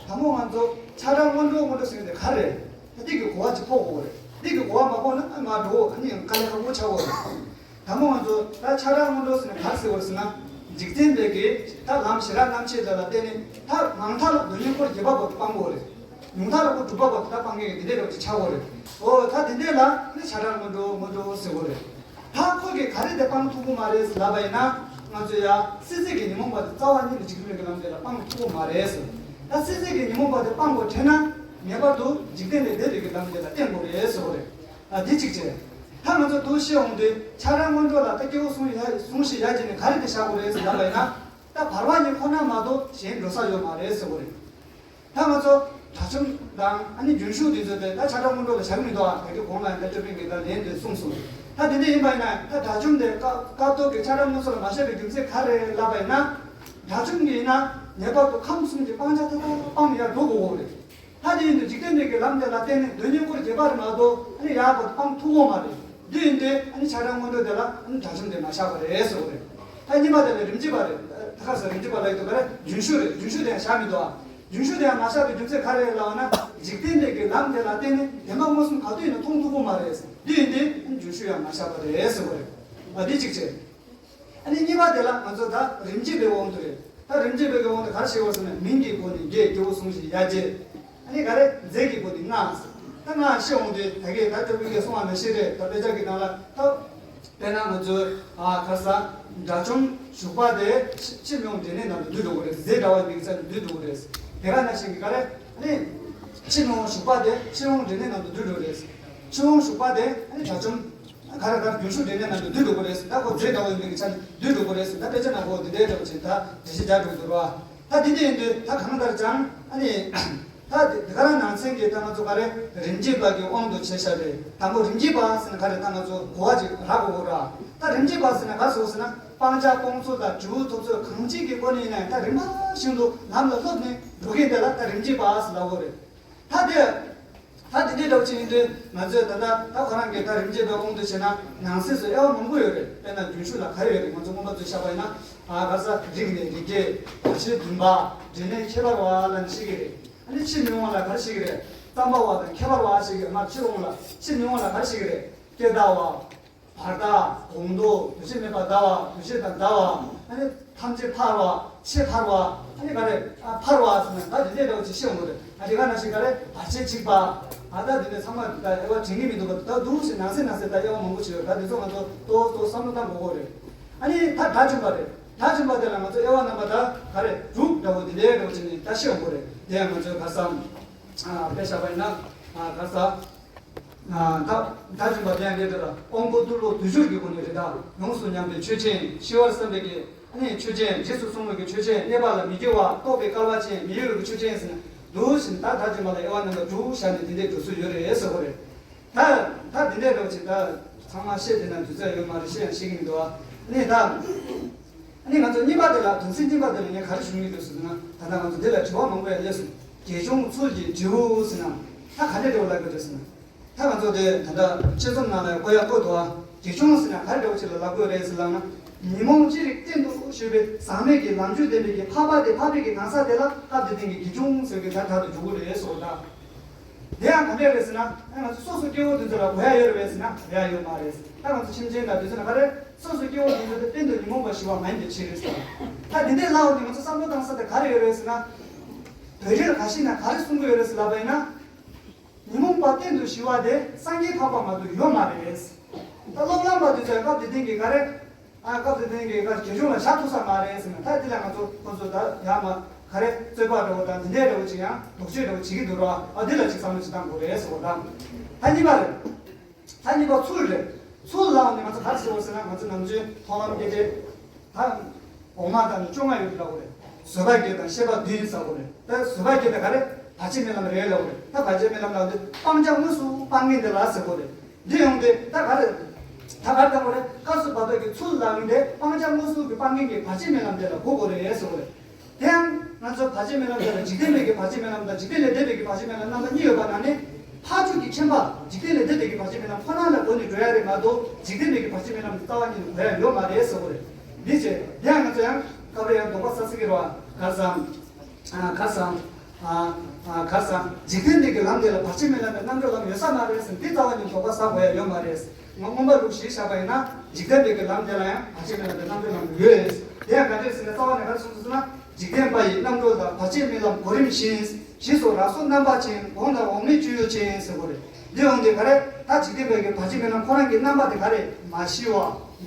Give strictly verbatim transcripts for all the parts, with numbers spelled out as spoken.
དང་པོ་ང་ཚོ་ཆགས་སྡང་སྔོན་འགྲོ་སྔོན་འགྲོ་ཟེར་མཁན་དེ་ག་རེ་རེད། ད་འདི་གི་གོ་བ་ཅིག་ཕོག་དགོས་རེད། འདི་གི་གོ་བ་མ་ཕོག་ན་ཨ་མ་འགྲོ་ཨ་ནི་ཡང་དཀའ་ལས་ཁག་པོ་ཆགས་དགོས་རེད། དང་པོ་ང་ཚོ་ད་ཆགས་སྡང་སྔོན་འགྲོ་ཟེར་ནས་ག་རེ་ཟེར་དགོས་རེད་ཟེར་ན། འཇིག་རྟེན་པའི་གི་ད་ལམ་ཞི་རགས་རྣམ་བཅད་དེ་ལ་བརྟེན་ནས་ད་མང་མཐའ་ལ་སྡུག་བསྔལ་འཁོར་བརྒྱད་པ་བར་དུ་སྤང་དགོས་རེད། ཉུང་མཐའ་ལ་འཁོར་དྲུག་པ་བར་དུ་ད་སྤང་མཁན་གི་འདི་འདྲའི་རོགས་ཅིག་ཆགས་དགོས་རེད། འོ་ད་འདི་འདྲའི་ལ་ནི་ཆགས་སྡང་སྔོན་འགྲོ་སྔོན་འགྲོ་ཟེར་དགོས་རེད། ད་ཁོ་གིས་ག་རེ་དེ་སྤང་ཐུབ་ཀྱི་མ་རེད་ལབ་པ་ཡིན་ན། ང་ཚོས་ཡ་སྲིད་རྩེ་གི་ཉོན་མོངས་པ་དེ་རྩ་བ་ཉིད་ནས་འཇིག་རྟེན་པའི་ལམ་དེ་ལ་སྤང་ཐུབ་ཀྱི་མ་རེད་ཟེར། ད་སྲིད་རྩེ་གི་ཉོན་མོངས་པ་དེ་སྤང་དགོས་དྲན་ན། ངེས་པར་དུ་འཇིག་རྟེན་ལས་འདས་པའི་གི་ལམ་དེ་ལ་བརྟེན་དགོས་རེད་ཟེར་བ་རེད། ཨ་འདི་གཅིག་བྱས། ད་ང་ཚོ་འདུག་ཤེས་འོང་དུས་ཆགས་སྡང་སྔོན་འགྲོ་ལ་ད་སྐྱེ་བོ་ཟུང་ཡ་ཟུང་ཞིག་ཡ་གྱི་ནས་ག་རེ་དེ་བཞག་དགོས་རེད་ཟེར་ལབ་པ་ཡིན་ན། ད་བར་པ་གཉིས་ཁོ་ན་མ་གཏོགས་གཞན་འགྲོ་ས་ཡོད་མ་རེད་ཟེར་བ་རེད། ད་ང་ཚོ་དགྲ་བཅོམ་དང་ཨ་ནི་རྒྱུན་ཞུགས་དེ་ཚོ་དེ་ད་ཆགས་སྡང་སྔོན་འགྲོ་ལ་བཞག་མི་འདུག་ཨ། ད་གི་གོང་ལ་ཡང་ད་སྐྱོབ་པའི་མི་དང་ལན་དེ་གསུངས་སོང་། ད་དེ་འདྲ་ཡིན་པ་ཡིན་ན་ད་དགྲ་བཅོམ་དེ་སྐབས་སྐབས་ཐོག་གི་ཆགས་སྡང་སྔོན་འགྲོ་ལ་མ་བཞག་པའི་རྒྱུ་མཚན་ག་རེ་ལབ་པ་ཡིན་ན། དགྲ་བཅོམ་གྱི་ཡིན་ན་ངེས་པར་དུ་ཁམས་གསུམ་གྱི་སྤང་བྱ་མཐའ་དག་སྤངས་ནས་ཡར་འགྲོ་དགོས་ཀྱི་རེད། ད་དེ་ཡིན་དུས་འཇིག་རྟེན་འདི་གི་ལམ་དེ་ལ་བརྟེན་ནས་སྡུག་བསྔལ་འཁོར་བརྒྱད་པ་རེ་མ་གཏོགས་ཨ་ནི་ཡག་པོ་སྤང་ཐུབ་ཀྱི་མ་རེད། དེ་ཡིན་དུས་ཨ་ནི་ཆགས་སྡང་སྔོན་འགྲོ་དེ་ལ་ཨ་ནི་དགྲ་བཅོམ་དེ་མ་བཞག་པ་རེད་ཟེར་བ་རེད། ད་གཉིས་པ་དེ་ལ་རིམ་གྱིས་པ་རེད། ད་ག་ས་རིམ་གྱིས་པ་ལ་ཡོད་དོ་ག་རེ་རྒྱུན་ཞུགས་རེད། རྒྱུན་ཞུགས་དེ་ཡང་བཞག་མི་འདུག་ཨ། རྒྱུན་ཞུགས་དེ་ཡང་མ་བཞག་པའི་རྒྱུ་མཚན་ག་རེ་རེད་ལབ་ན། འཇིག་རྟེན་འདི་གི་ལམ་དེ་ལ་བརྟེན་ནས་བདེན་པ་མངོན་སུམ་ག་དུས་ཡིན་ན་མཐོང་ཐུབ་ཀྱི་མ་རེད། དེ་ཡིན་དུས་ཨ་ནི་རྒྱུན་ཞུགས་ཡང་མ་བཞག་པ་རེད་ཟེར་བ་རེད། ཨ་འདི་གཅིག་བྱས། ཨ་ནི་གཉིས་པ་དེ་ལ་ང་ཚོ་ད་རིམ་གྱིས་པའི་དབང་དུ་རེད། ད་རིམ་གྱིས་པའི་དབང་དུ་ག་རེ་ཤེས་དགོས་ཟེར་ན། མིང་གི་སྒོ་ནས་རྒྱས་སྐྱེ་བོ་ཟུང་ཞིག་ཡ་བྱས། ཨ་ནི་ག་རེ་རྫས་ཀྱི་སྒོ་ནས་སྔགས་ཟེར། ད་སྔགས་ཤེས་འོང་དུས་ད་གས་ད་སྐྱོབ་པའི་གས་གསུང་བ་ནང་བཞིན་རེད། ད་དཔེ་ཆ་གི་ནང་ལ་ད་དཔེར་ན་ང་ཚོ་ཨ་ག་རེ་ཟ། དགྲ་བཅོམ་ཞུགས་པ་དེ་ཕྱི་ཕྱི་མི་འོང་འབྲས་གནས་ནང་དུ་འདུས་འགྲོ་གི་རེད། རྫས་འདྲ་བ་ཡིན་པའི་ཚད་དུ་འདུས་འགྲོ་གི་རེད། དེ་ག་ནང་བཞིན་གྱི་ག་རེ་ཨ་ནི་ཕྱི་མི་འོང་ཞུགས་པ་དེ་ཕྱི་འོང་འབྲས་གནས་ནང་དུ་འདུས་འགྲོ་གི་རེད། ཕྱི་འོང་ཞུགས་པ་དེ་ཨ་ནི་དགྲ་བཅོམ། ག་རེ་ག་རེ་རྒྱུན་ཞུགས་འབྲས་གནས་ནང་དུ་འདུས་འགྲོ་གི་རེད་ཟེར། ད་ཁོ་རྫས་འདྲ་བོ་ཡིན་པའི་ཆ་ནས་འདུས་འགྲོ་གི་རེད་ཟེར། ད་དཔེ་ཆ་ནང་ཁོ་འདི་འདྲའི་འདྲ་བོ་ཅིག་ད་འགྲེལ་བཤད་རྒྱག་འགྲོ་གི་འདུག་ར། ད་འདི་འདྲ་ཡིན་དུས་ད་གང་ལྟར་ཀྱང་ཨ་ནི། ད་འདི་ག་རང་ནང་ཚན་གྱི་ད་ང་ཚོ་ག་རེ་རིམ་གྱིས་པ་གི་དབང་དུ་བྱས་བཞག་རེད། དང་པོ་རིམ་གྱིས་པ་ཟེར་ན་ག་རེ་ད་ང་ཚོ་གོ་བ་ཅིག་རག་དགོས་གོ་ར། ད་རིམ་གྱིས་པ་ཟེར་ན་ག་རེ་ཟེར་ན་སྤང་བྱ་སྤོང་ཚུལ་དང་འབྲས་བུ་ཐོབ་ཚུལ་གང་ཅིའི་སྒོ་ནས་ཡིན་ན་ཡང་ད་རིམ་པ་བཞིན་དུ་ལམ་ལ་སློབ་ནས་འགྲོ་མཁན་དེ་ལ་ད་རིམ་གྱིས་པ་ཟེར་ལབ་དགོས་རེད། ད་དེ། ད་དེ་འདྲའི་འདྲ་བོ་ཅིག་ཡིན་དུས་ང་ཚོས་ད་ལྟ་ད་ཁོ་རང་གིས་ད་རིམ་གྱིས་པའི་དབང་དུ་བྱས་ན་ནང་གསེས་སུ་དབྱེ་བ་མང་པོ་ཡོད་རེད། དཔེར་ན་རྒྱུན་ཞུགས་ལ་ག་རེ་ཡོད་རེད། ང་ཚོ་སྔོན་མ་ཚོས་བཤད་པ་ཡིན་ན། ཨ་ག་རེ་ཟ། རིགས་ནས་རིགས་བརྒྱད། བར་ཆད་བདུན་པ། འབྲས་གནས་ཁྱད་པར་བ་ལ་ནི་བཤད་ཀྱི་རེད། ཨ་ནི་ཕྱིར་མི་འོང་བ་ལ་ག་རེ་བཤད་ཀྱི་རེད། རྩམ་པ་བ་དང་ཁྱད་པར་བ་བཤད་ཀྱི་རེད། མར་ཕྱིར་འོང་ལ་ཕྱིར་མི་འོང་ལ་ག་རེ་བཤད་ཀྱི་རེད། སྐྱེ་ཟླ་བ། བར་ཟླ། དགོང་དྲོ། འདུ་ཤེས་མེད་པར་ཟླ་བ། འདུ་ཤེས་དང་ཟླ་བ། ཨ་ནི་ཐམས་ཅད་འཕར་བ། ཕྱེད་འཕར་བ། ཨ་ནི་ག་རེ། ཨ་འཕར་བ་ཟེར་ན་ད་དེ་འདྲའི་འདྲ་བོ་ཅིག་ཤེས་འོང་གི་རེད། ཨ་དེ་ག་ནང་བཞིན་ག་རེ་བར་ཆད་འཇིག་པ། ཨ་ད་དེ་ནས་ཚང་མ་ད་དབྱེ་བ་འབྱེད་ཀྱི་མི་འདུག་ག་ད་འདུག་སེ་ནང་གསེས་ནང་གསེས་ད་དབྱེ་བ་མང་པོ་ཅིག་ཡོད། ད་དེ་ཚོ་ང་ཚོ་ཏོག་ཏོག་བསམ་བློ་བཏང་དགོས་ཀྱི་རེད། ཨ་ནི་ད་དགྲ་བཅོམ་པ་རེད། དགྲ་བཅོམ་པ་དེ་ལ་ང་ཚོ་དབྱེ་བ་རྣམ་པ་ད་ག་རེ་དྲུག་འདྲ་བོ་དེ་འདྲའི་འདྲ་བོ་ཅིག་ནས་ད་ཤེས་འོང་གི་རེད། དེ་ཡང་ང་ཚོས་ག་བསམ། ཨ་དཔེ་བཞག་པ་ཡིན་ན། ཨ་ག་ས། ཨ་ད་ད་བྱུང་བ་དེ་ཡང་འདི་ལྟར་དབང་པོ་ཏུ་ལོ་དུས་སྦྱོར་གྱི་སྒོ་ནས་རེད། ད་ཡོངས་སུ་ཉམས་པའི་ཆོས་ཅན། ཤི་བར་བསམ་པའི་གི་ཨ་ནི་ཆོས་ཅན། རྗེས་སུ་སོང་བའི་གི་ཆོས་ཅན། གནས་པ་ལ་མི་སྐྱེ་བ། རྟོགས་པའི་སྐལ་བ་ཅན། མི་གཡོ་བའི་གི་ཆོས་ཅན་ཟེར་ན་འདུག་བཞིན་ད་ད་བྱུང་བ་ལ་དབྱེ་བ་རྣམ་པ་དྲུག་བཞག་ནས་དེ་འདྲའི་འགྲོ་སྲོལ་ཡོད་རེད་ཟེར་བ་རེད། ད་ད་དེ་འདྲའི་འགྲོ་ཅིག་ད་ཚང་མ་བཤད་བསྡད་ན་དུས་ཚོད་ཡོད་མ་རེད། བཤད་ཡང་བཤད་ཀྱི་མི་འདུག་ཨ་ནི་ད། ཨ་ནི་ང་ཚོ་གཉིས་པ་དེ་ལ་དོན་ཚན་གཉིས་པ་དེ་ལ་ངས་ག་རེ་ཞུ་སྙིང་འདོད་ཟེར་ན། ད་ལྟ་ང་ཚོ་འདི་ལ་དྲི་བ་མང་པོ་ཡང་སླེབས་སོང་། དགེ་སྦྱོང་ཚུལ་གྱི་འབྲས་བུ་ཟེར་ན། ད་ག་འདྲ་འདྲ་བོ་ལབ་དགོས་རེད་ཟེར་ན། ད་ང་ཚོ་དེ་ད་ལྟ་དཔྱད་རྩོམ་ནང་ལ་བཀོད་ཡ་བཀོད་འདུག་ཨ། དགེ་སྦྱོང་ཟེར་ན་ག་རེ་འདྲ་བོ་ཅིག་ལ་ལབ་དགོས་རེད་ཟེར་ལབ་ན། ཉོན་མོངས་ཅི་རིགས་གཏན་དུ་ཞུས་པའི་ཟག་མེད་ཀྱི་ལམ་རྒྱུད་ལྡན་པའི་གི་འཕགས་པ་དེ། འཕགས་པའི་གི་གང་ཟག་དེ་ལ་སྐབས་དེ་སྟེང་གི་དགེ་སྦྱོང་ཟེར་གི་ད་དྲག་ཏུ་འཇུག་གི་རེད་ཟེར་བ་ད། དེ་ཡང་ག་འདྲ་རེད་ཟེར་ན། ཨ་ང་ཚོ་སོ་སོ་སྐྱེ་བོ་དེ་ཚོ་ལ་གོ་ཡ་ཡོད་རེད་ཟེར་ན་གོ་ཡ་ཡོད་མ་རེད། ད་ང་ཚོ་སེམས་ཅན་དང་དེ་ཚོ་ལ་ག་རེ། སོ་སོ་སྐྱེ་བོ་དེ་ཚོ་དེ་གཏན་དུ་ཉོན་མོངས་པ་ཞི་བ་མ་ཡིན་པའི་ཕྱིར་རེད་ཟེར། ད་དེ་འདྲའི་ལབ་པ་དེ་ང་ཚོ་བསམ་བློ་བཏང་ས་དེ་ག་རེ་ཡོད་རེད་ཟེར་ན། བོད་རིགས་ཁ་ཤས་ན་ག་རེ་གསུང་གི་ཡོད་རེད་ཟེར་ལབ་པ་ཡིན་ན། ཉོན་མོངས་པ་གཏན་དུ་ཞི་བ་དེ་སངས་རྒྱས་འཕགས་པ་མ་གཏོགས་ཡོད་མ་རེད། ད་སློབ་ལམ་པ་དེ་ཚོས་སྐབས་དེ་སྟེང་གི་ག་རེ། ཨ་སྐབས་དེ་སྟེང་གི་ག་དགེ་སྦྱོང་ལ་བཞག་ཐུབ་ས་མ་རེད་ཟེར་ན། ད་འདི་ལ་ང་ཚོ་ཁོ་ཚོ་ད་ཡང་མ་ག་རེ་རྩོད་པ་འདྲ་བོ་དང་དེ་འདྲའི་འདྲ་བོ་ཅིག་ཡང་ལྡོག་ཕྱོགས་འདྲ་བོ་བྱེད་ཀྱི་འདུག་ར། ཨ་འདི་ལ་ཅིག་བསམ་བློ་ཅིག་བཏང་དགོས་རེད་ཟེར་བ་དང་། ད་གཉིས་པ་རེད། ད་གཉིས་པ་ཚུལ་རེད། ཚུལ་ལབ་ནས་ང་ཚོ་ག་རེ་ཟེར་བ་ཟེར་ན། ང་ཚོ་ནམ་རྒྱུན་མཐོང་ལམ་སྐད་ཆ་ད་འོག་མ་དང་བཅོ་ལྔ་ཡོད་ལབ་དགོས་རེད། བཟོད་པ་བརྒྱད་དང་ཤེས་པ་བདུན་ཟེར་དགོས་རེད། ད་བཟོད་པ་བརྒྱད་དེ་ག་རེ། བར་ཆད་མེད་ལམ་རེད་ལབ་དགོས་རེད། ད་བར་ཆད་མེད་ལམ་ལབ་དུས་སྤང་བྱ་དངོས་སུ་སྤང་མཁན་དེ་ལ་ཟེར་དགོས་རེད། འདི་ཡོང་དུས་ད་ག་རེ། ད་ག་རེ་བཏང་དགོས་རེད། སྐབས་སུ་བབ་པའི་གི་ཚུལ་ལབ་མཁན་དེ་སྤང་བྱ་དངོས་སུ་གི་སྤང་མཁན་གྱི་བར་ཆད་མེད་ལམ་དེ་ལ་གོ་དགོས་རེད་ཟེར་དགོས་རེད། དེ་ཡང་ང་ཚོ་བར་ཆད་མེད་ལམ་དེ་ལ་འཇིག་རྟེན་པའི་གི་བར་ཆད་མེད་ལམ་དང་འཇིག་རྟེན་ལས་འདས་པའི་གི་བར་ཆད་མེད་ལམ་རྣམ་པ་གཉིས་ཡོད་པ་ནང་ནས། ཕར་ཕྱོགས་ཀྱི་མཁྱེན་པ་འཇིག་རྟེན་ལས་འདས་པའི་གི་བར་ཆད་མེད་ལམ་ཁོ་ན་ལ་གོ་ནས་འགྲོ་ཡ་རེད་མ་གཏོགས། འཇིག་རྟེན་པའི་གི་བར་ཆད་མེད་ལམ་དེ་རྩ་བ་ཉིད་ནས་གོ་ཡ་ཡོད་མ་རེད་ཟེར་དགོས་རེད། འདི་བྱས་དེ་ཡང་ང་ཚོ་ཡང་སྐབས་རེ་ཡང་དོགས་པ་ཟ་ཟི་གི་རེད་བ། ག་རེ་ཟེར་ན། ཨ་ག་རེ་ཟེར་ན། ཨ་ཨ་ག་རེ་ཟ། འཇིག་རྟེན་འདི་གི་ལམ་འདི་ལ་བར་ཆད་མེད་ལམ་པའི་རྣམ་གྲོལ་ལམ་ཡོད་ས་མ་རེད་ཟེར། འདི་རྩ་བ་ནས་དོགས་པ་ཟ་དགོས་ཡ་ཡོད་མ་རེད། ང་མངོན་པ་ལུགས་གཞིར་བཞག་པ་ཡིན་ན། འཇིག་རྟེན་འདི་གི་ལམ་འདི་ལ་ཡང་བར་ཆད་མེད་ལམ་པའི་རྣམ་གྲོལ་ལམ་ཡོད། དེ་ཡང་ག་འདྲས་ཟེར་ན། རྩ་བ་ནས་ག་རེ་གསུངས་སོང་ཟེར་ན། འཇིག་རྟེན་པ་ཡི་རྣམ་གྲོལ་དང་། བར་ཆད་མེད་ལམ་གོ་རིམ་བཞིན། ཞེས་སོགས་རབ་གསལ་རྣམ་པ་ཅན། གོང་དང་འོག་མའི་སྤྱོད་ཡུལ་ཅན་ཟེར་གོ་རེད། འདི་འོང་དུས་ག་རེ། ད་འཇིག་རྟེན་པའི་གི་བར་ཆད་མེད་ལམ་ཁོ་རང་གི་རྣམ་པ་དེ་ག་རེ། མ་ཤི་བ།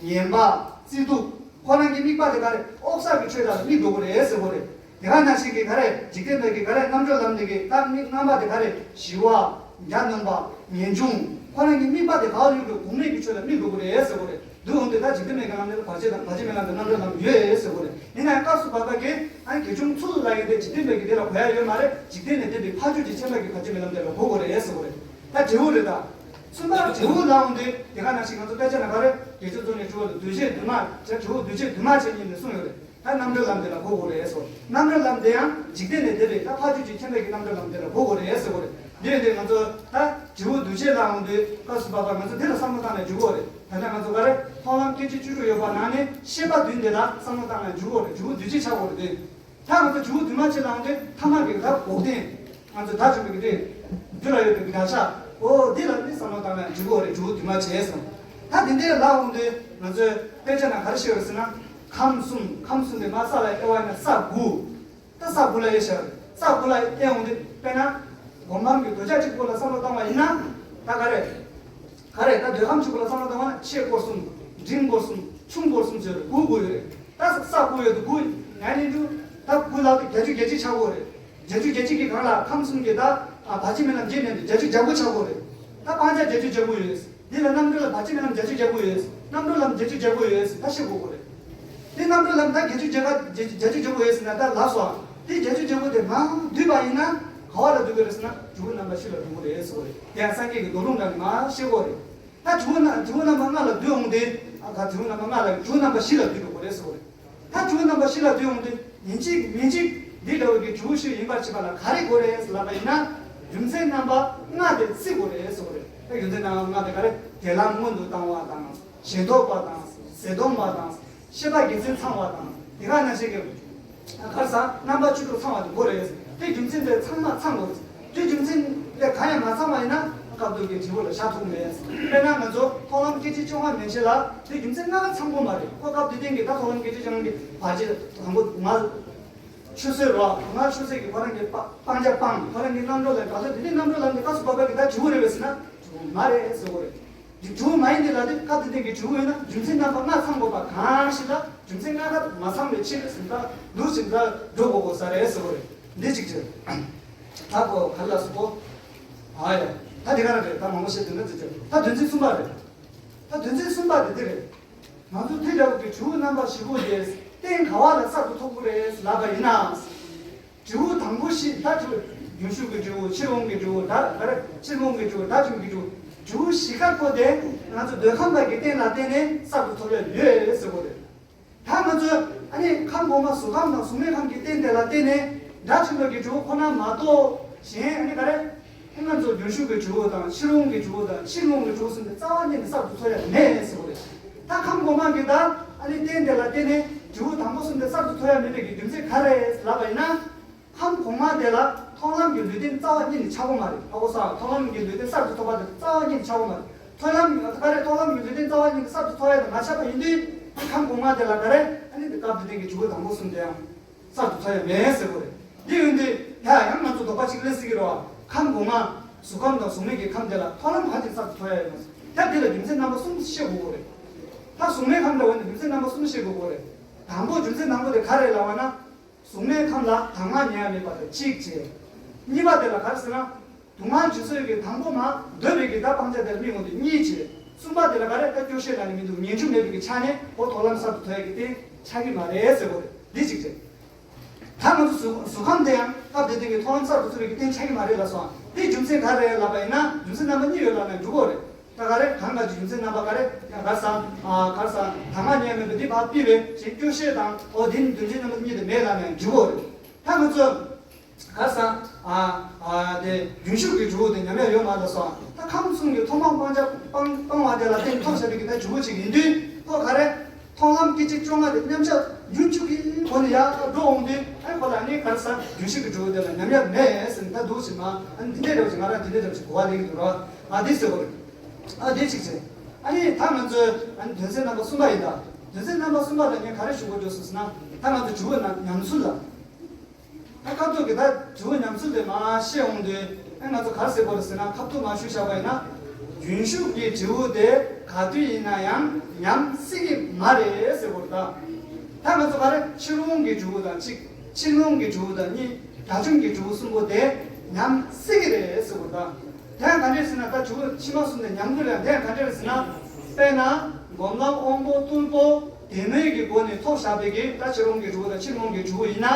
ངན་པ། བརྩི་དུག་ཁོ་རང་གི་དམིགས་པ་དེ་ག་རེ། འོག་ས་གི་ཆོས་དག་ལ་དམིགས་འགྲོ་གི་རེད་ཟེར་གོ་རེད། དེ་ག་ནང་བཞིན་གྱི་ག་རེ། འཇིག་རྟེན་པའི་གི་ག་རེ། རྣམ་གྲོལ་ལམ་དེ་གི་ད་དམིགས་རྣམ་པ་དེ་ག་རེ། ཞི་བ། གྱ་ནོམ་པ། ངེས་འབྱུང་། ཁོ་རང་གི་དམིགས་པ་དེ་ག་བ་ལ་དམིགས་འགྲོ། གོང་མའི་གི་ཆོས་ལ་དམིགས་འགྲོ་གི་རེད་ཟེར་གོ་རེད། འདི་འོང་དུས་ད་འཇིག་རྟེན་པའི་གི་ལམ་དེ་ལ་བར་ཆད་དང་བར་ཆད་མེད་ལམ་དང་རྣམ་གྲོལ་ལམ་ཡོད་ཟེར་གོ་རེད། ཡིན་ན་ཡང་སྐབས་སུ་བབ་པ་གི་ཨ་ནི་དགེ་སྦྱོང་ཚུལ་ལ་ཡིན་ཏེ། འཇིག་རྟེན་པའི་གི་དེ་ལ་གོ་ཡ་ཡོད་མ་རེད། འཇིག་རྟེན་ནས་འདས་པའི་ཕ་ཆོས་ཀྱི་ཁྱད་པར་གྱི་བར་ཆད་མེད་ལམ་དེ་ལ་གོ་དགོས་རེད་ཟེར་གོ་རེད། ད་འབྲས་བུ་རེད་ད། གསུམ་པ་འབྲས་བུ་ལ་འོང་དུས་དེ་ག་ནང་བཞིན་ང་ཚོ་དཔེ་ཆ་ན་ག་རེ། དགེ་སྦྱོང་ཚུལ་ནས་འབྲས་བུ་ལ་འདུས་བྱས་འདུས་མ་བྱས། འབྲས་བུ་འདུས་བྱས་འདུས་མ་བྱས་གཉིས་ནས་གསུངས་ཡོད་རེད། ད་རྣམ་གྲོལ་ལམ་དེ་ལ་གོ་དགོས་རེད་ཟེར། རྣམ་གྲོལ་ལམ་དེ་ཡང་འཇིག་རྟེན་ནས་འདས་པའི་ད་ཕ་ཆོས་ཀྱི་ཁྱད་པར་གྱི་རྣམ་གྲོལ་ལམ་དེ་ལ་གོ་དགོས་རེད་ཟེར་གོ་རེད། འདི་ཡིན་དུས་ང་ཚོ་ད་འབྲས་བུ་འདུས་བྱས་ལ་འོང་དུས་སྐབས་སུ་བབ་པ་ང་ཚོ་འདི་ལ་བསམ་བློ་བཏང་ནས་འཇུག་དགོས་རེད། ད་ལྟ་ང་ཚོ་ག་རེ། མཐོང་ལམ་སྐད་ཅིག་བཅུ་དྲུག་ཡོད་པ་ནང་ནས་ཤེས་པ་བདུན་དེ་ལ་བསམ་བློ་བཏང་ནས་འཇུག་དགོས་རེད། འབྲས་བུ་འདུས་བྱས་ཆགས་དགོས་རེད་དེ། ད་ང་ཚོ་འབྲས་བུ་འདུས་མ་བྱས་ལ་འོང་དུས་ཐ་མ་གི་ད་འགོག་བདེན། ང་ཚོ་ད་བྱུང་བའི་གི་རེད། རྒྱུ་ལ་ཡོད་པའི་གི་དགག་བྱ། འོ་འདི་ལ་ནི་བསམ་བློ་བཏང་ནས་འཇུག་དགོས་རེད། འབྲས་བུ་འདུས་མ་བྱས་སོང་། ད་དེ་འདྲའི་ལ་འོང་དུས་ང་ཚོའི་དཔེ་ཆ་ན་ག་རེ་བཤད་ཡོད་ཟེར་ན། ཁམས་གསུམ། ཁམས་གསུམ་དེ་མ་ས་ལ་དབྱེ་བ་ན་ས་དགུ། ད་ས་དགུ་ལ་དབྱེ་བཞག་རེད། ས་དགུ་ལ་དབྱེ་འོང་དུས་དཔེར་ན། སྒོམ་ཁམས་ཀྱི་འདོད་ཆགས་གཅིག་པོ་ལ་བསམ་བློ་བཏང་བ་ཡིན་ན། ད་ག་རེ། ག་རེ། ད་འདོད་ཁམས་གཅིག་པོ་ལ་བསམ་བློ་བཏང་བ་ན་ཆེ་སྐོར་གསུམ། འབྲིང་སྐོར་གསུམ། ཆུང་སྐོར་གསུམ་ཟེར་དགུ་དགུ་ཡོད་རེད། ད་ས་དགུ་ཡོད་དུ་དགུ་ཡང་ནི་འདུག་ད་དགུ་ལ་དེ་བརྒྱད་ཅུ་གྱ་གཅིག་ཆགས་ཡོད་རེད། བརྒྱད་ཅུ་གྱ་གཅིག་གི་སྒང་ལ་ཁམས་གསུམ་གྱི་ད་ཨ་བར་ཆད་མེད་ལམ་བརྒྱད་ནས་བརྒྱད་ཅུ་གྱ་དགུ་ཆགས་ཡོད་རེད། ད་སྤང་བྱ་བརྒྱད་ཅུ་གྱ་དགུ་ཡོད། འདི་ལ་རྣམ་གྲོལ་ལ་བར་ཆད་མེད་ལམ་བརྒྱད་ཅུ་གྱ་དགུ་ཡོད། རྣམ་གྲོལ་ལམ་བརྒྱད་ཅུ་གྱ་དགུ་ཡོད་ད་ཤེས་དགོས་ཀྱི་རེད། འདི་རྣམ་གྲོལ་ལམ་ད་བརྒྱད་ཅུ་གྱ་དགུ་བརྒྱད་ཅུ་གྱ་དགུ་ཡོད་ཟེར་ན་ད་ལབ་སོང་། འདི་བརྒྱད་ཅུ་གྱ་དགུ་དེ་མར་བསྡུས་པ་ཡིན་ན་ག་བ་ལ་བསྡུ་དགོས་རེད་ཟེར་ན་འབྲས་བུ་རྣམ་པ་བཞི་ལ་བསྡུ་དགོས་རེད་ཟེར་བ་རེད། དེ་ཡང་སངས་རྒྱས་ཀྱི་མདོ་ལུང་ནང་ནས་མར་ཤེས་དགོས་རེད། ད་འབྲས་བུ་རྣམ་འབྲས་བུ་རྣམ་པ་ལྔ་ལ་བསྡུས་འོང་དུས། ཨ་ག་འབྲས་བུ་རྣམ་པ་ལྔ་ལ་འབྲས་བུ་རྣམ་པ་བཞི་ལ་བསྡུ་དགོས་རེད་ཟེར་བ་རེད། ད་འབྲས་བུ་རྣམ་པ་བཞི་ལ་བསྡུས་འོང་དུས་ཡིན་གཅིག་མིན་གཅིག་འདི་འདྲ་བོ་གི་འབྲས་བུ་བཞི་ཡིན་པར་བྱེད་པ་ལ་ག་རེ་དགོས་རེད་ལབ་པ་ཡིན་ན། རྒྱུ་མཚན་རྣམ་པ་ལྔ་དེ་བརྩི་དགོས་རེད་ཟེར་བ་རེད། ད་རྒྱུ་མཚན་རྣམ་པ་ལྔ་དེ་ག་རེ། དེ་ལམ་སྔོན་དུ་བཏང་བ་དང་། ཞེན་རྟོག་པ་དང་། ཟད་གདོང་པ་དང་། ཤེས་པ་དགེ་མཚན་ཚང་བ་དང་། དེ་ག་ནང་བཞིན་གྱི་ག་རེ་ཟ། རྣམ་པ་བཅུ་དྲུག་ཚང་བ་དེ་དགོས་རེད། དེ་རྒྱུ་མཚན་དེ་ཚང་མ་ཚང་དགོས་རེད། དེ་རྒྱུ་མཚན་དེ་གང་ཡང་མ་ཚང་བ་ཡིན་ན་སྐབས་དེ་གི་འབྲས་བུ་ལ་བཞག་ཐུབ་མེད། དཔེར་ན་ང་ཚོ་མཐོང་ལམ་སྐད་ཅིག་བཅོ་ལྔ་མན་ཆད་ལ་དེ་རྒྱུ་མཚན་ལྔ་ཀ་ཚང་དགོས་མ་རེད། ཁོ་སྐབས་དེ་སྟེང་གི་ད་མཐོང་ལམ་སྐད་ཅིག་བཅོ་ལྔ་གི་བར་ཆད་དང་པོ་ང་ཆུད་ཟོས་རོ། ང་ཆུད་ཟོས་ཀྱི་ཁོ་རང་གི་སྤ་སྤང་བྱ་སྤངས། ཁོ་རང་གི་རྣམ་གྲོལ་ལ་དགག་བྱ་དེ་ནི་རྣམ་གྲོལ་ལམ་དེ་སྐབས་སུ་བབ་པ་གི་ད་འབྲས་བུ་རེད་པས་ཟེར་ན་འབྲས་བུ་མ་རེད་ཟེར་དགོས་རེད། འདི་འབྲས་བུ་མ་ཡིན་ཏེ་ལ་དེ་སྐབས་དེ་སྟེང་གི་འབྲས་བུ་ཡིན་ན་རྒྱུ་མཚན་རྣམ་པ་ལྔ་ཚང་དགོས་པ་གང་ཞིག་ལ་རྒྱུ་མཚན་ལྔ་ཀ་མ་ཚང་བའི་ཕྱིར་ཟིན་ད་ལུགས་ཟིན་ད་འགྲོ་དགོས་དགོས་ས་རེད་ཟེར་བ་རེད། འདི་གཅིག་བྱས། ད་གོ་ག་ལ་སོ་གོ་ཨ་ཡ། ད་དེ་ག་ར་རེད། ད་མང་པོ་བཤད་དོན་ན་ཙི་ཙི། ད་དོན་ཚན་གསུམ་པ་རེད། ད་དོན་ཚན་གསུམ་པ་དེ་འདི་རེད། ང་ཚོ་དེ་འདྲ་བོ་གི་འབྲས་བུ་རྣམ་པ་བཞི་པོ་དེ་རྟེན་ག་བ་ལ་གསར་དུ་ཐོབ་ཀྱི་རེད་ལབ་པ་ཡིན་ན། འབྲས་བུ་དང་པོ་བཞི་ད་འབྲས་བུ་རྒྱུན་ཞུགས་ཀྱི་འབྲས་བུ། ཕྱིར་འོང་གི་འབྲས་བུ། ད་ག་རེ། ཕྱིར་འོང་གི་འབྲས་བུ། ད་བྱུང་གི་འབྲས་བུ། འབྲས་བུ་བཞི་ཀ་པོ་དེ་ང་ཚོ་འདོད་ཁམས་པ་གི་རྟེན་ལ་བརྟེན་ནས་གསར་དུ་ཐོབ་ཡ་ཡོད་ཟེར་བ་རེད། ད་ང་ཚོ་ཨ་ནི་ཁམས་གོང་མ་གཟུགས་ཁམས་དང་གཟུགས་མེད་ཁམས་ཀྱི་རྟེན་དེ་ལ་བརྟེན་ནས་དགྲ་བཅོམ་པའི་གི་འབྲས་བུ་ཁོ་ན་མ་གཏོགས་གཞན་ཨ་ནི་ག་རེ། ང་ཚོ་རྒྱུན་ཞུགས་ཀྱི་འབྲས་བུ་དང་ཕྱིར་འོང་གི་འབྲས་བུ་དང་ཕྱིར་མི་འོང་གི་འབྲས་བུ་གསུམ་དེ་རྩ་བ་ཉིད་ནས་གསར་དུ་ཐོབ་ཡ་མེད་ཟེར་བ་རེད། ད་ཁམས་གོང་མ་གི་ད་ཨ་ནི་རྟེན་དེ་ལ་བརྟེན་ནས་འབྲས་བུ་དང་པོ་གསུམ་དེ་གསར་དུ་ཐོབ་ཡ་མེད་པའི་གི་རྒྱུ་མཚན་ག་རེ་ལབ་པ་ཡིན་ན། ཁམས་གོང་མ་དེ་ལ་མཐོང་ལམ་གྱི་ལུས་རྟེན་རྩ་བ་ཉིད་ནས་ཆགས་ཀྱི་མ་རེད། ཧ་གོ་སོང་། མཐོང་ལམ་གྱི་ལུས་རྟེན་གསར་དུ་ཐོབ་པ་དེ་རྩ་བ་ཉིད་ནས་ཆགས་ཀྱི་མ་རེད། མཐོང་ལམ་ག་རེ། མཐོང་ལམ་གྱི་ལུས་རྟེན་རྩ་བ་ཉིད་ནས་གསར་དུ་ཐོབ་ཡ་དེ་མ་ཆགས་པ་ཡིན་དུས། ཁམས་གོང་མ་དེ་ལ་ག་རེ། ཨ་ནི་དེ་སྐབས་དེ་སྟེང་གི་འབྲས་བུ་དང་པོ་གསུམ་དེ་ཡང་གསར་དུ་ཐོབ་ཡ་མེད་ཟེར་བ་རེད། འདི་ཡིན་དུས་ཡ་ཡང་ང་ཚོ་དོགས་པ་གཅིག་སླེབས་སྲིད་ཀྱི་རེད་བ། ཁམས་གོང་མ་གཟུགས་ཁམས་དང་གཟུགས་མེད་ཀྱི་ཁམས་དེ་ལ་མཐོང་ལམ་ག་ཅིག་གསར་དུ་ཐོབ་ཡ་ཡོད་མ་རེད། ད་དེ་ལ་རྒྱུ་མཚན་རྣམ་པ་གསུམ་ཤེས་དགོས་ཀྱི་རེད། ད་གཟུགས་མེད་ཁམས་འདྲ་བོ་ནི་རྒྱུ་མཚན་རྣམ་པ་གསུམ་ཤེས་དགོས་ཀྱི་རེད། དང་པོ་རྒྱུ་མཚན་དང་པོ་དེ་ག་རེ་ལབ་པ་ན། གཟུགས་མེད་ཁམས་ལ་གདམས་ངག་ཉན་ཡ་མེད་པ་དང་གཅིག་བྱས། གཉིས་པ་དེ་ལ་ག་རེ་ཟེར་ན། སྡུག་བསྔལ་ཇི་སྲིད་ཀྱི་དང་པོ་མ་འདོད་པའི་གི་ད་སྤང་བྱ་དེར་དམིགས་འོང་དུས་གཉིས་བྱས། གསུམ་པ་དེ་ལ་ག་རེ། ད་སྐྱོ་ཤས་ལ་ནི་མི་འདུག་ངེས་འབྱུང་མེད་པའི་གི་ཆ་ནས་ཁོ་མཐོང་ལམ་གསར་དུ་ཐོབ་ཡ་གི་རྟེན་ཆགས་ཀྱི་མ་རེད་ཟེར་བ་རེད། འདི་གཅིག་རེད། ད་ང་ཚོ་གཟུགས་གཟུགས་ཁམས་དེ་ཡང་སྐབས་དེ་སྟེང་གི་མཐོང་ལམ་གསར་དུ་ཐོབ་པའི་གི་རྟེན་ཆགས་ཀྱི་མ་རེད་ལབ་སོང་། དེའི་རྒྱུ་མཚན་ག་རེ་ལབ་པ་ཡིན་ན། རྒྱུ་མཚན་རྣམ་པ་གཉིས་ཡོད་ལབ་ན་འགྲིག་གི་རེད། ད་ག་རེ། གང་ག་ཅིག་རྒྱུ་མཚན་རྣམ་པ་ག་རེ། ཡང་ག་རེ་ཟ། ཨ་ག་རེ་ཟ། གདམས་ངག་ཉན་མེད་པ་འདི་ཕར་ཕུད་པས་གཞན་སྐྱོ་ཤས་དང་། འོ་དེ་ནི་རྒྱུ་མཚན་རྣམ་པ་གཉིས་དེ་མེད་ལབ་ན་འགྲིག་གི་རེད། ད་ང་ཚོ་ག་རེ་ཟ། ཨ་ཨ་དེ་རྒྱུན་ཞུགས་ཀྱི་འབྲས་བུ་དེ་ཉམས་ཡ་ཡོད་མ་རེད་ལབ་སོང་། ད་ཁམས་གསུམ་གྱི་ཐོག་མ་སྤང་བྱ་སྤང་སྤང་བ་དེ་ལ་བརྟེན་ཐོབ་བྱ་བའི་གི་ད་འབྲས་བུ་ཅིག་ཡིན་དུས། ཁོ་ག་རེ། མཐོང་ལམ་སྐད་ཅིག་བཅོ་ལྔ་དེ་མཉམ་གཞག་རྒྱུན་ཞུགས་ཀྱི་ ཁོ་ནི་ཡར་འགྲོ་འོང་དུས་ཨ་ཁོ་ལ་ནི་ག་རེ་ཟ། རྒྱུན་ཞུགས་ཀྱི་འབྲས་བུ་དེ་ལ་ཉམས་ཡག་མེད་ཟེར་ནས་ད་འདུག་ཟེར་མ། ཨ་ནི་འདི་འདྲའི་འདྲ་བ་ཞིག་ང་རང་འདི་འདྲའི་འདྲ་བ་ཞིག་གོ་བ་ལེན་གྱི་འདུག་ར། ཨ་འདི་ཟེར་བ་རེད། ཨ་འདི་གཅིག་བྱས། ཨ་ནི་ད་ང་ཚོས་ཨ་ནི་དོན་ཚན་རྣམ་པ་གསུམ་པ་ཡིན་ད། དོན་ཚན་རྣམ་པ་གསུམ་པ་ལ་ངས་ག་རེ་ཞུ་དགོས་འདུག་ཟེར་ན། ད་ང་ཚོ་འབྲས་བུ་ན་ཉམས་ཚུལ་ལ། ད་སྐབས་ཐོག་གི་ད་འབྲས་བུ་ཉམས་ཚུལ་དེ་མར་བཤད་འོང་དུས་ཨ་ང་ཚོ་ག་རེ་ཟེར་དགོས་རེད་ཟེར་ན། ཁ་ཐུག་མར་ཞུས་བཞག་པ་ཡིན་ན། རྒྱུན་ཞུགས་ཀྱི་འབྲས་བུ་དེ་ག་དུས་ཡིན་ན་ཡང་ཉམས་སྲིད་ཀྱི་མ་རེད་ཟེར་དགོས་རེད་ད། ད་ང་ཚོ་ག་རེ་ཕྱི་རོལ་གྱི་འབྲས་བུ་དང་གཅིག་ཕྱི་རོལ་གྱི་འབྲས་བུ་དང་གཉིས། དགྲ་བཅོམ་གྱི་འབྲས་བུ་གསུམ་པོ་དེ་ཉམས་སྲིད་ཀྱི་རེད་ཟེར་དགོས་རེད་ད། དེ་ཡང་ག་འདྲས་ཟེར་ན། ད་འབྲས་བུ་ཕྱི་མ་གསུམ་དེ་ཉམས་དགོས་ལ། དེ་ཡང་ག་འདྲས་ཟེར་ན། དཔེར་ན་སྒོམ་ལམ་དབང་པོ་རྟུལ་པོ་བདེན་མེད་ཀྱི་སྒོ་ནས་ཐོབ་བཞག་པའི་གི་ད་ཕྱི་རོལ་གྱི་འབྲས་བུ་དང་ཕྱི་རོལ་གྱི་འབྲས་བུ་ཡིན་ན་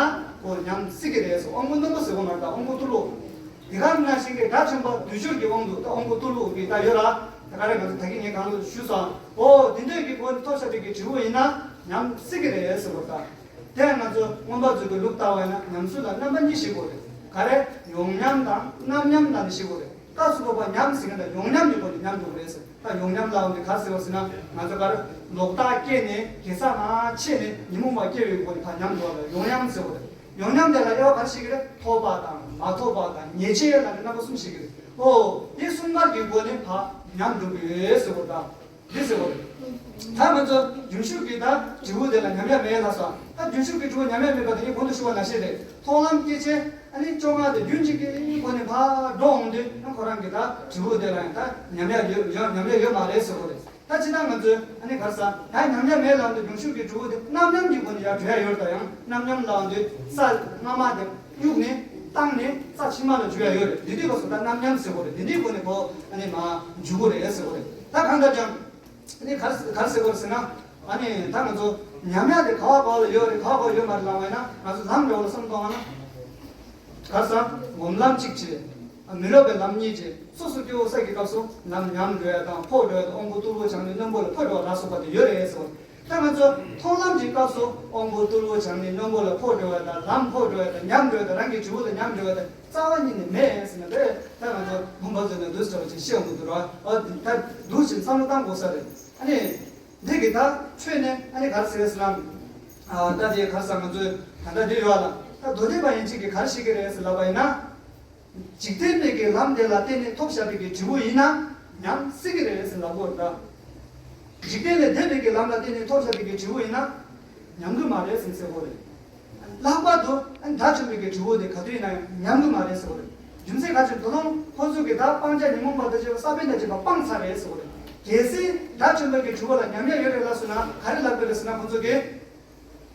ཁོ་ཉམས་སྲིད་ཀྱི་རེད་ཟེར། དབང་པོ་རྣོན་པོ་ཟེར་བ་མ་རེད་ད། དབང་པོ་རྟུལ་པོ། དེ་ག་ནང་བཞིན་གྱི་དགྲ་བཅོམ་པ་དུས་སྦྱོར་གྱི་དབང་དུ་ད་དབང་པོ་རྟུལ་པོ་གི་ད་ཡོད་ར། དེ་ག་རེ་ང་ཚོ་ད་གིན་ངས་གང་ལ་ཞུས་སོང་། འོ་དེ་འདོད་ཀྱི་སྒོ་ནས་ཐོབ་བཞག་པའི་གི་འབྲས་བུ་ཡིན་ན་ཉམས་སྲིད་ཀྱི་རེད་ཟེར་བ་ད། དེ་ང་ཚོ་མངོན་པ་མཛོད་ཀྱི་ལུགས་ལྟ་བ་ཡིན་ན་ཉམས་ཚུལ་ལ་རྣམ་པ་གཉིས་ཤེས་དགོས་རེད། ག་རེ། ཡོངས་ཉམས་དང་རྣམ་ཉམས་ལ་ནི་ཤེས་དགོས་རེད། སྐབས་སུ་བབ་པ་ཉམས་ཟེར་མཁན་དང་ཡོངས་ཉམས་ཀྱི་སྒོ་ནས་ཉམས་འགྲོ་གི་རེད་ཟེར། ད་ཡོངས་ཉམས་ལབ་འོང་དུས་ག་རེ་ཟེར་བ་ཟེར་ན། ང་ཚོ་ག་རེ། ལོག་ལྟ་སྐྱེས་ནས་དགེ་རྩ་མར་ཆད་ནས་ཉོན་མོངས་པ་སྐྱེ་བའི་སྒོ་ནས་ཕར་ཉམས་འགྲོ་བ་ལ་ཡོངས་ཉམས་ཟེར་བ་རེད། ཡོངས་ཉམས་དེ་ལ་དབྱེ་བ་ག་རེ་ཕྱེ་གི་རེད། ཐོབ་པ་དང་མ་ཐོབ་པ་དང་ཉེས་བྱས་ལ་ནི་རྣམ་པ་གསུམ་ཕྱེ་གི་རེད། ཨོ། དེ་གསུམ་ཀ་གི་སྒོ་ནས་ཕར་ཉམས་འགྲོ་གི་རེད་ཟེར་བ་དང་། འདི་ཟེར་བ་རེད། ད་ང་ཚོ་རྒྱུན་ཞུགས་ཀྱི་ད་འབྲས་བུ་དེ་ལ་ཉམས་ཡག་མེད་ལབ་སོང་། ད་རྒྱུན་ཞུགས་ཀྱི་འབྲས་བུ་ཉམས་ཡག་མེད་པ་དེ་ངས་གོང་དུ་ཞུས་པ་ནང་བཞིན་རེད། མཐོང་ལམ་སྐྱེ་ཆེན་ཨ་ནི་བཅོ་ལྔ་དེ་རྒྱུན་གཅིག་གི་སྒོ་ནས་ཕར་འགྲོ་འོང་དུས་ཡང་ཁོ་རང་གི་ད་འབྲས་བུ་དེ་ལ་ཡང་ད་ཉམས་ཡག་ཡོད་ཡོད་ཉམས་ཡག་ཡོད་མ་རེད་ཟེར་བ་རེད། ད་ཅི་ད་ང་ཚོས་ཨ་ནི་ག་རེ་ཟ། ད་ཉམས་ཡག་མེད་ལབ་འདུག་རྒྱུན་ཞུགས་ཀྱི་འབྲས་བུ་དེ་རྣམ་ཉམས་ཀྱི་སྒོ་ནས་ཡར་འགྲོ་ཡག་ཡོད་རེད། ད་ཡང་རྣམ་ཉམས་ལབ་འདུག་རྩ་སྔ་མ་དེ་གཡུག་ནས་བཏང་ནས་རྩ་ཕྱི་མ་ལ་འཇུག་ཡག་ཡོད་རེད། དེ་དུས་སྐབས་སུ་ད་རྣམ་ཉམས་ཟེར་བ་རེད། དེ་འདྲའི་སྒོ་ནས་ཁོ་ཨ་ནི་མར་འཇུག་གི་རེད་ཟེར་བ་རེད། ད་གང་ལྟར་ཀྱང་། ཨ་ནི་ག་རེ་ག་རེ་ཟེར་དགོས་རེད་ཟེར་ན། ཨ་ནི་ད་ང་ཚོ་ཉམས་ཡག་དེ་ག་བ་ག་བ་ལ་ཡོད་རེད། ག་བ་ག་བ་ཡོད་མ་རེད་ལབ་པ་ཡིན་ན། ང་ཚོ་ལམ་འདྲ་བོ་ལ་བསམ་བློ་གཏོང་བ་ན། ག་རེ་ཟ། སྒོམ་ལམ་གཅིག་བྱས། མི་སློབ་པའི་ལམ་གཉིས་བྱས། སོ་སོ་སྐྱེ་བོ་ས་ཀྱི་སྐབས་སུ་ལམ་ཉམས་འགྲོ་ཡག་དང་འཕོ་འགྲོ་ཡག་དང་། དབང་པོ་རྟུལ་པོ་བྱང་ནས་རྣོན་པོ་ལ་འཕོ་འགྲོ་བ་ལ་སོགས་པ་དེ་ཡོད་རེད་ཟེར་བ། ད་ང་ཚོ་མཐོང་ལམ་གྱི་སྐབས་སུ་དབང་པོ་རྟུལ་པོ་བྱང་ནས་རྣོན་པོ་ལ་འཕོ་འགྲོ་བ་དང་། ལམ་འཕོ་འགྲོ་བ་དང་། ཉམས་འགྲོ་བ་དང་། རང་གི་འབྲས་བུ་ལ་ཉམས་འགྲོ་བ་དང་། རྩ་བ་ཉིད་ནས་མེད་ཟེར་ན། དེ་ད་ང་ཚོ་མུན་པ་ཚོ་ནས་འདུག་ཟེར་བ་ཅིག་ཤེས་འོང་གི་འདུག་ར། ཨ་ད་འདུག་ཅིག་བསམ་བློ་བཏང་དགོས་ས་རེད། ཨ་ནི་འདི་གི་ད་ཆོས་ནས་ཨ་ནི་ག་རེ་ཟེར་ཟེར་ན། ཨ་ད་དེ་ག་རེ་ཟ། ང་ཚོས་ད་ལྟ་འདི་ཡོད་ལ། ད་མདོ་སྡེ་པ་ཡན་ཆད་ཀྱིས་ག་རེ་བཤད་ཀྱི་རེད་ཟེར་ལབ་པ་ཡིན་ན། འཇིག་རྟེན་པའི་གི་ལམ་དེ་ལ་བརྟེན་ནས་ཐོབ་བཞག་པའི་གི་འབྲས་བུ་ཡིན་ན་ཉམས་སྲིད་ཀྱི་རེད་ཟེར་ལབ་དགོས་རེད་ད། འཇིག་རྟེན་ལས་འདས་པའི་གི་ལམ་ལ་བརྟེན་ནས་ཐོབ་བཞག་པའི་གི་འབྲས་བུ་ཡིན་ན་ཉམས་ཀྱི་མ་རེད་ཟེར་ཟེར་དགོས་རེད། ལྷག་པར་དུ་ཨ་ནི་དགྲ་བཅོམ་པའི་གི་འབྲས་བུ་དེ་ག་དུས་ཡིན་ན་ཉམས་ཀྱི་མ་རེད་ཟེར་དགོས་རེད། རྒྱུ་མཚན་ག་ཅི། དོ་དམ་ཁོ་ཚོ་གི་ད་སྤང་བྱ་ཉོན་མོངས་པ་དང་བཅས་པ་ས་བོན་དང་བཅས་པ་སྤངས་ཚར་རེད་ཟེར་དགོས་རེད། གལ་སྲིད་དགྲ་བཅོམ་པའི་གི་འབྲས་བུ་ལ་ཉམས་ཡག་ཡོད་རེད་ལབ་སོང་ན་ག་རེ་ལབ་དགོས་རེད་ཟེར་ན། ཁོ་ཚོ་གི་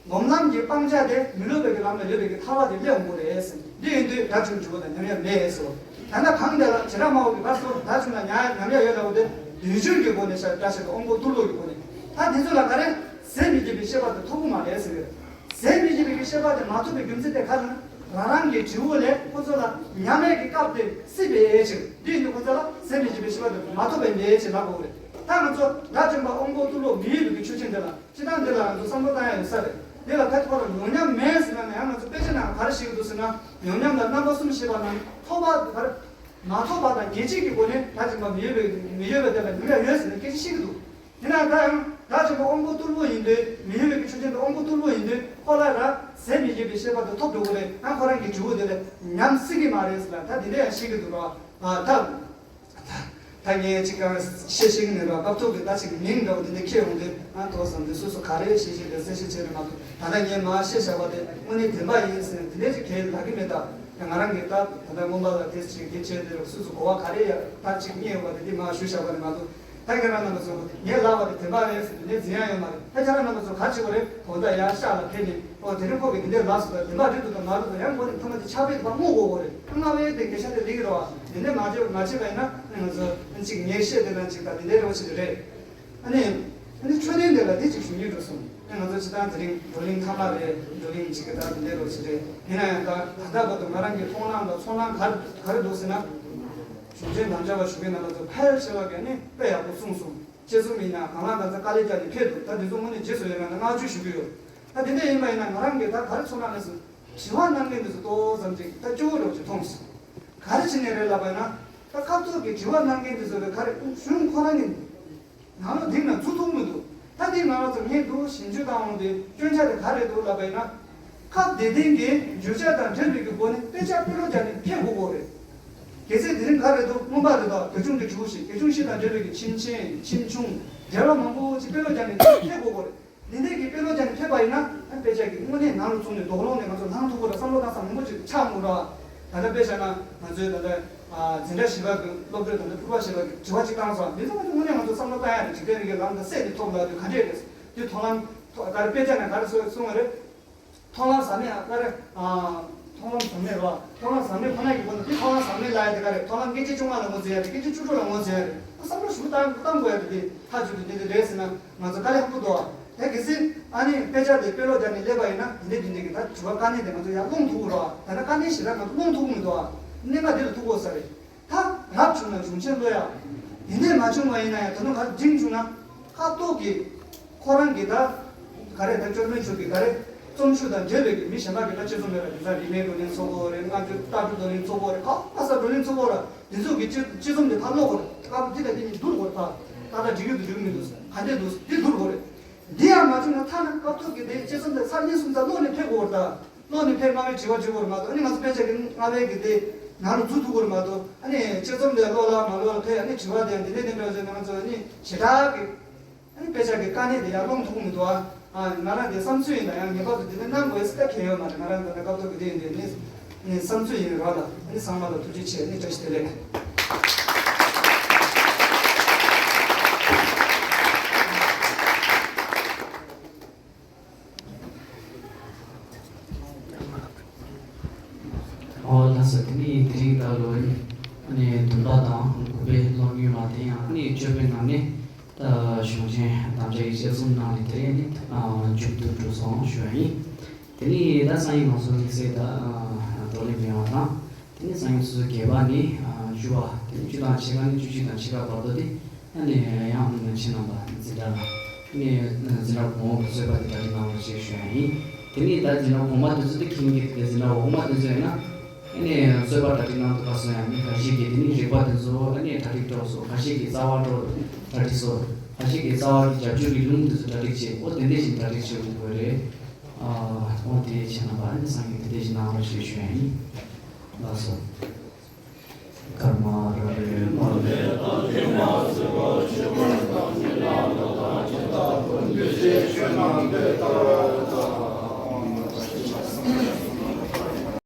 སྒོམ་ལམ་གྱི་སྤང་བྱ་དེ་མི་སློབ་པའི་གི་ལམ་ལ་ཡོད་པའི་གི་ཐར་པ་དེ་སླེབས་འོང་གི་རེད་ཟེར། འདི་ཡིན་དུས་དགྲ་བཅོམ་འབྲས་བུ་དང་ཉམས་ཡག་མེད་ཟེར། ད་ལྟ་གང་དེ་ལ་བྱེ་བྲག་སྨྲ་བ་གི་བར་སོ་དགྲ་བཅོམ་ལ་ཉ་ཉམས་ཡག་ཡོད་ལབ་པ་དེ་དུས་སྦྱོར་གྱི་སྒོ་ནས་ཤར་བཀྲ་ཤིས་པའི་དབང་པོ་རྟུལ་པོ་གི་སྒོ་ནས། ད་དེ་ཚོ་ལ་ག་རེ་ཟད་མི་བགྱིད་པའི་ཤེས་པ་དེ་ཐོབ་གི་མ་རེད་ཟེར་གི་རེད། ཟད་མི་བགྱིད་པའི་གི་ཤེས་པ་དེ་མ་ཐོབ་པའི་རྒྱུ་མཚན་དེ་ག་རེ་ན། རང་རང་གི་འབྲས་བུ་ལས་ཁོ་ཚོ་ལ་ཉམས་ཡག་གི་སྐབས་དེ་སྲིད་པའི་ཕྱིར། འདི་ཡིན་དུས་ཁོ་ཚོ་ལ་ཟད་མི་བགྱིད་པའི་ཤེས་པ་དེ་མ་ཐོབ་པའི་ཕྱིར་ལབ་དགོས་རེད། ད་ང་ཚོ་དགྲ་བཅོམ་པ་དབང་པོ་རྟུལ་པོ་མི་ཡུལ་གྱི་ཆོས་ཅན་དེ་ལ། སྤྱིར་བཏང་འདི་ལ་ང་ཚོ་བསམ་བློ་བཏང་ཡ་ཡོད་ས་རེད། འདི་ལ་ཕལ་ཆེར་ཁོ་རང་ཡོངས་ཉམས་མེད་ཟེར་ན་ཡང་། ང་ཚོ་དཔེ་ཆ་ནང་ག་རེ་བཤད་ཀྱི་འདུག་ཟེར་ན། ཡོངས་ཉམས་ལ་རྣམ་པ་གསུམ་བཤད་པ་ནང་ཐོབ་པ་ག་རེ། མ་ཐོབ་པ་དང་ངེས་བྱེད་ཀྱི་སྒོ་ནས་དགྲ་བཅོམ་པ་མི་ཡོད་པའི་མི་ཡོད་པའི་དེ་ལ་ཉམས་ཡག་ཡོད་ཟེར་ནས་སྐད་ཆ་བཤད་ཀྱི་འདུག་དེ་ན་ད་ཡང་དགྲ་བཅོམ་པ་དབང་པོ་རྟུལ་པོ་ཡིན་དུས། མི་ཡོད་པའི་གི་ཆོས་ཅན་དུ་དབང་པོ་རྟུལ་པོ་ཡིན་དུས་ཁོ་ལ་ར་ཟད་མི་བགྱིད་པའི་ཤེས་པ་དེ་ཐོབ་འགྲོ་གི་རེད། ཡང་ཁོ་རང་གི་འབྲས་བུ་དེ་ལ་ཉམས་སྲིད་ཀྱི་མ་རེད་ཟེར་ལ། ད་དེ་འདྲ་ཡང་བཤད་ཀྱི་འདུག་ར། ཨ་ད། ད་ངས་ཅིག་གང་བཤད་ཤེས་ཀྱི་མེད་པ། སྐབས་ཐོག་གི་ད་ཅིག་མིང་འདྲ་བོ་འདི་འདྲ་ཁྱེར་ཡོང་དུས། ང་ཐོག་བསམ་དུས་སོ་སོ་ག་རེ་བཤད་ཤེས་དེ་གསལ་བཤད་བྱས་ནས་མ་གཏོགས། ད་ལྟ་ངས་མར་བཤད་བཞག་པ་དེ་དངོས་གནས་བདེན་པ་ཡིན་ཟེར་འདི་འདྲ་ཅིག་གང་ལབ་ཀྱི་མེད་ད། ང་རང་གིས་ད་ད་ལྟ་སྔོན་མ་ལ་དེ་ཅིག་འདི་བྱས་དེ་སོ་སོ་གོ་བ་ག་རེ་ཡ་ད་ཅིག་རྙེད་ཡོད་པ་དེ་འདི་མར་ཞུས་བཞག་པ་རེད་མ་གཏོགས། ད་ཁྱེད་རང་རྣམ་པ་ཚོ་ངས་ལབ་པ་དེ་བདེན་པ་རེད་ཟེར་འདི་འདྲ་འཛིན་ཡ་ཡོད་མ་རེད། ད་ཁྱེད་རང་རྣམ་པ་ཚོ་ག་རེ་བྱེད་དགོས་རེད། དོན་དག་ཡར་ཤག་ལ་ཕེབས་ནས། ཨོ་དེ་རིང་ཁོ་གིས་འདི་འདྲ་ལབ་སོང་ད་བདེན་པ་རེད་འདུག་དང་མ་རེད་འདུག་ཡང་ཁོ་ནི་ཐ་མ་དེ་ཕྱག་དཔེ་དེ་ཕར་བསྔོག་དགོས་གོ་རེད། ལྔ་པའི་དེ་དགེ་ཤ་དེ་ལེགས་རོ། དེ་འདྲ་མ་བྱེད་མ་བྱེད་པ་ཡིན་ན་ང་ཚོ་གཅིག་ངས་བཤད་དེ་ན་གཅིག་ད་དེ་འདྲའི་རོ་ཞིག་རེད། ཨ་ནི་ཨ་ནི་མཆོད་རྟེན་དེ་ལ་དེ་གཅིག་ཞུ་སྙིང་འདོད་སོང་། ཨ་ང་ཚོ་སྤྱིར་བཏང་དེ་རིང་བགྲོ་གླེང་མཐའ་མ་རེད། བགྲོ་གླེང་གཅིག་གི་ད་དེ་འདྲའི་རོ་ཞིག་རེད། ཡིན་ན་ཡང་ད་ད་ལྟ་བར་དུ་ང་རང་གི་མཐོང་སྣང་དང་ཚོར་སྣང་ག་རེ་ག་རེ་འདུག་ཟེར་ན། གཞུང་ཆེན་དམ་བཅའ་བ་ཞུ་མཁན་རྣམ་པ་ཚོ་ཕལ་ཆེ་བ་གིས་ནི་དཔེ་ཡག་པོ་གསུངས་སོང་། དཔྱད་རྩོམ་ཡིན་ན་གང་ལ་གང་འཚམ་དཀའ་ལས་བརྒྱབ་ནས་ཕེབས་འདུག་ད་དེ་ཚོ་དངོས་གནས་རྗེས་སུ་ཡི་རང་དང་བསྔགས་བརྗོད་ཞུ་གི་ཡོད། ད་དེ་འདྲ་ཡིན་པ་ཡིན་ན་ང་རང་གིས་ད་ག་རེ་ཚོར་སྣང་མེད་སོང་། དྲི་བ་གནང་མཁན་དེ་ཚོ་ཏོག་ཙམ་ཅིག་ད་སྐྱོ་བོ་འདྲ་བོ་ཅིག་མཐོང་སོང་། ག་རེ་བྱས་ནས་རེད་ལབ་པ་ཡིན་ན། ད་སྐབས་ཐོག་གི་དྲི་བ་གནང་མཁན་དེ་ཚོ་ལ་ག་རེ་གཞུང་ཁོ་རང་གི་ནང་ལོགས་འདི་ན་ཚུར་ཐུག་མི་འདུག་ད་འདི་ང་རང་ཚོ་ངས་འདུག་ཞིབ་འཇུག་བཏང་འོང་དུས་སྐྱོན་ཆ་དེ་ག་རེ་འདུག་ལབ་པ་ཡིན་ན། སྐབས་དེ་དེང་གི་བརྗོད་བྱ་དང་འབྲེལ་བའི་གི་སྒོ་ནས་དཔེ་ཆ་དཔེ་ཀློག་བྱས་ནས་ཕེབས་དགོས་ཀྱི་རེད། གལ་སྲིད་དེ་རིང་ག་རེ་འདུག་སྔོན་མ་རེད་དོ། དགེ་སྦྱོང་གི་དྲི་བ་ཞིག་དགེ་སྦྱོང་བཞི་དང་འབྲེལ་བའི་གི་ཁྱིམ་ཆེན་ཁྱིམ་ཆུང་འབྲེལ་བ་མང་པོ་ཅིག་དཔེ་ཀློག་བྱས་ནས་ཕེབས་དགོས་ཀྱི་རེད། འདི་འདྲའི་གི་དཔེ་ཀློག་བྱས་ནས་ཕེབས་པ་ཡིན་ན་ཨ་དཔེ་ཆ་གི་དངོས་གནས་ནང་ལ་བཙུགས་ནས་དོགས་སློང་ནས་ང་ཚོ་ལྷང་ཐུབ་ཀྱི་རེད། བསམ་བློ་བཏང་ས་མང་པོ་ཅིག་ཆགས་མི་རེད། ད་ལྟ་དཔེ་བཞག་ན་ང་ཚོའི་ད་ལྟ་འཛིན་གྲྭ་བཞི་པ་གི་སློབ་ཕྲུག་དང་ཕུར་པ་བཞི་པ་གི་དྲི་བ་གཅིག་བཏང་སོང་། འདི་ཚོ་ང་ཚོ་དངོས་གནས་ང་ཚོ་བསམ་བློ་བཏང་ཡ་རེད། འཇིག་རྟེན་རིག་གི་ལམ་དང་སྲེད་ནས་ཐོབ་ལབ་དུས་ག་འདྲས་རེད། དེ་མཐོང་ལམ་ཐོ་ག་རེ་དཔེ་ཆ་ནས་ག་རེ་གསུངས་གསུངས་པ་རེད། མཐོང་ལམ་ཟབ་མོ་ཡ་ག་རེ། མཐོང་ལམ་ཟབ་མོ་རེད་བ། མཐོང་ལམ་ཟབ་མོ་ཁོ་ན་གི་སྒོ་ནས་དེ་མཐོང་ལམ་ཟབ་མོ་ལབ་ཡ་དེ་ག་རེ། མཐོང་ལམ་སྐད་ཅིག་བཅོ་ལྔ་ལ་ངོས་འཛིན་ཡ་རེད། སྐད་ཅིག་བཅུ་དྲུག་ལ་ངོས་འཛིན་ཡ་རེད། བསམ་བློ་ཞིབ་པོ་བཏང་བཏང་དགོས་ཡ་དེ་དེ་མཐའ་མཇུག་ཏུ་འདི་འདི་རེད་ཟེར་ན་ང་ཚོ་དཀའ་ལས་ཁག་པོ་འདུག་བ། དེ་གལ་སྲིད་ཨ་ནི་དཔེ་ཆ་དེ་དཔེ་ཀློག་བརྒྱབ་ནས་སླེབས་པ་ཡིན་ན་འདི་འདྲས་འདི་འདྲས་ཀྱི་ད་དྲི་བ་དཀའ་གནད་དེ་ང་ཚོ་ཡར་སློང་ཐུབ་ཀྱི་རེད་བ། ད་ནི་དཀའ་གནད་ཞེ་དྲག་ང་ཚོ་སློང་ཐུབ་ཀྱི་མི་འདུག་བ། གནད་འགག་འདི་ལ་ཐུག་དགོས་ས་རེད། ད་རབ་བྱུང་ན་གཞུང་ཆེན་ཀློག་ཡ། དེ་འདྲས་མ་བྱུང་བ་ཡིན་ན་ཡང་ད་དུང་ག་རེ་འབྱུང་བྱུང་ན། ཀཿཐོག་གི་ཁོ་རང་གི་ད་ག་རེ་ད་སྐྱོར་དཔོན་མཆོག་གི་ག་རེ་རྩོམ་ཤུགས་དང་འབྲེལ་བའི་གི་མི་གཞན་པ་གི་ད་དཔྱད་རྩོམ་མེད་ལ། དེ་ཚ་རིག་གནས་བགྲོ་གླེང་ཚོགས་པོ་རེད། སྔ་འགྱུར་ལྟ་གྲུབ་བགྲོ་གླེང་ཚོགས་པོ་རེད། ག་ག་ས་བགྲོ་གླེང་ཚོགས་པོ་ར་དེ་ཚོ་གི་དཔྱད་དཔྱད་རྩོམ་དེ་ཕར་ཀློག་དགོས་རེད། སྐབས་དེ་ད་དེ་ནི་བསྡུར་དགོས་རེད། ད་ད་ལྟ་འགྲིག་གི་འདུག་འགྲིག་གི་མི་འདུག་ག་འདྲས་འདུག་འདི་བསྡུར་དགོས་རེད། འདི་ཡང་མ་བྱུང་ན་ཐ་ན་ཀཿཐོག་གི་དེ་དཔྱད་རྩོམ་དེ་ཚར་གཉིས་གསུམ་ཙམ་ཀློག་ནས་ཕེབས་དགོས་རེད། ད། ཀློག་ནས་ཕར་རྔ་བའི་དྲི་བ་དྲི་བར་མ་གཏོགས། ཨ་ནི་ང་ཚོ་དཔེ་ཆ་གི་རྔ་བའི་གི་དེ་ནང་ལ་འཛུལ་ཐུབ་ཀྱི་རེད་མ་གཏོགས། ཨ་ནི་དཔྱད་རྩོམ་དེ་ཀློག་ལ་མ་ཀློག་ལ་ཕར་ཨ་ནི་དྲི་བ་དེ་འདི་འདྲས་འདི་འདྲས་བྱས་ན་ང་ཚོ་ཨ་ནི་ཞེ་དྲག་གི་ཨ་ནི་དཔེ་ཆ་གི་དཀའ་གནད་དེ་ཡར་སློང་ཐུབ་ཀྱི་མི་འདུག་ཨ། ཨ་ང་རང་དེ་བསམ་ཚུལ་ཡིན་ན་ཡང་ངེས་པར་དུ་འདི་འདྲས་གནང་དགོས་ཟེར་ད་གལ་ཡོད་མ་རེད། ང་རང་ད་ལྟ་སྐབས་ཐོག་གི་དེ་ཡིན་དུས་ནི་ནི་བསམ་ཚུལ་ཡིན་རོགས་ལ། ཨ་ནི་ཚང་མ་ལ་ཐུགས་རྗེ་ཆེ། ཨ་ནི་བཀྲ་ཤིས་བདེ་ལེགས། ཨོ་ལགས་སོ། དེ་ནས་དེ་རིང་ད་ལོ་ནས་བདུན་པ་དང་དགུ་པའི་སློབ་ཡོན་ལ་དེ་ཡང་ནས་སྤྱོད་པའི་ནང་ནས་ད་གཞུང་ཆེན་དམ་བཅའ་ཡི་དཔྱད་རྩོམ་ནང་ནས་དེ་རིང་ནས་མཇུག་ཏུ་འགྲོ་སོང་ཞུ་བ་ཡིན། དེ་ནས་ད་སང་ཉིན་ང་ཚོ་དམིགས་བསལ་ད་བགྲོ་གླེང་ཡོང་བ་དང་། དེ་ནས་སང་ཉིན་སོ་སོ་བརྒྱད་པ་ནས་བཅུ་པ། དེ་ནས་བཅུ་དང་ཕྱེད་ཀ་ནས་བཅུ་གཅིག་དང་ཕྱེད་ཀ་བར་དུ་དེ་ཨ་ནི་ཡང་ཁྱེད་རྣམ་པ་འཛིན་གྲྭ་ལ་ཨ་ནི་འཛིན་གྲྭ་གོང་འོག་གི་རྩོད་པ་དེ་གྲ་སྒྲིག་གནང་རོགས་ཞེས་ཞུ་ཡ་ཡིན། དེ་ནས་ད་འཛིན་གྲྭ་གོང་མ་དེ་ཚོ་དེ་ཁྱིམ་གྱི་དེ་འཛིན་གྲྭ་འོག་མ་དེ་ཚོ་ཡིན་ན་ཨ་ནི་རྩོད་པ་གྲ་སྒྲིག་གནང་འདུག་ག་སོང་ཡ་ནི་ཁ་ཤས་ཀྱིས་དེ་ནས་རིག་པ་དེ་ཚོ་ཨ་ནི་གྲ་སྒྲིག་སྤྲོད་སོང་། ཁ་ཤས་ཀྱིས་རྩ་བ་སྤྲོད་གྲ་སྒྲིག་སོང་། ཁ་ཤས་ཀྱིས་རྩ་བ་གི་རྒྱབ་སྐྱོར་གྱི་ལུང་དེ་ཚོ་གྲ་སྒྲིག་བྱས། ཨོ་དེ་འདྲས་ཞིག་གྲ་སྒྲིག་བྱེད་དགོས་རེད། ཨོ་དེ་ཁྱེད་རྣམ་པ་ཨ་ནི་སང་ཉིན་དེ་འདྲས་ཞིག་གནང་རོགས་ཞེས་ཞུ་ཡ་ཡིན། ལགས་སོ།